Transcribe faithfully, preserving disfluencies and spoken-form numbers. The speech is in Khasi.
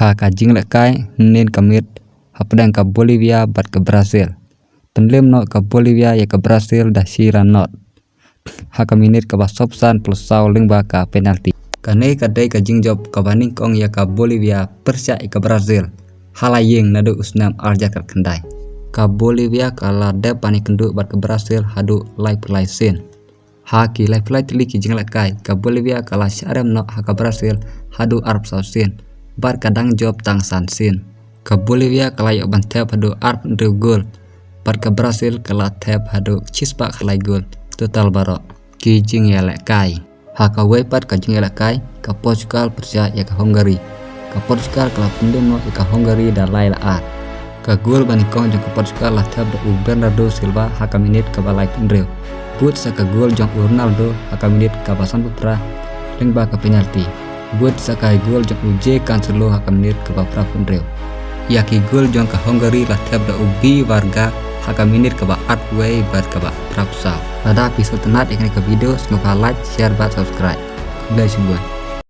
Ha ka jinglehkai hynnin ka miet hapdeng ka Bolivia bad ka Brazil, pynlem noh ka Bolivia ïa ka Brazil da shi run not ha ka minit kaba sawphew san plus saw lyngba ka penalty. Kane ka dei ka jingjop kaba nyngkong ïa ka Bolivia pyrshah ïa ka Brazil ha la ïing naduh u snem arhajar khatkhyndai. Ka Bolivia ka la dep ban ïakynduh bad ka Brazil haduh laiphew lai sien. Ha ki laiphew lai tylli ki jinglehkai, ka Bolivia ka la shah rem noh ha ka Brazil haduh arphew saw sien, bad ka dang jop tang san sien. Ka Bolivia ka la ïoh ban thep haduh arphew hynriew gol, bad ka Brazil ka la thep haduh shispah khatlai gol. Total baroh ki jingïalehkai. Ha kawei pat ka jingïalehkai, ka Portugal pyrshah ïa ka Hungary. Ka Portugal ka la pynlem noh ïa ka Hungary da lai la ar. Ka gol ba nyngkong jong ka Portugal la thep da u Bernardo Silva ha ka minit kaba laiphew hynriew, bud sa ka gol jong u Ronaldo ha ka minit kaba sanphew phra lyngba ka penalty, bud sa ka gol jong u Jadon Sancho ha ka minit kaba phraphew hynriew. Ïa ki gol jong ka Hungary la thep da u Bea Varga ha ka minit kaba arphew wei bad kaba phraphew saw. Lada phi sngewtynnad ïa kane ka video, sngewbha like, share bad subscribe. Khublei shibun.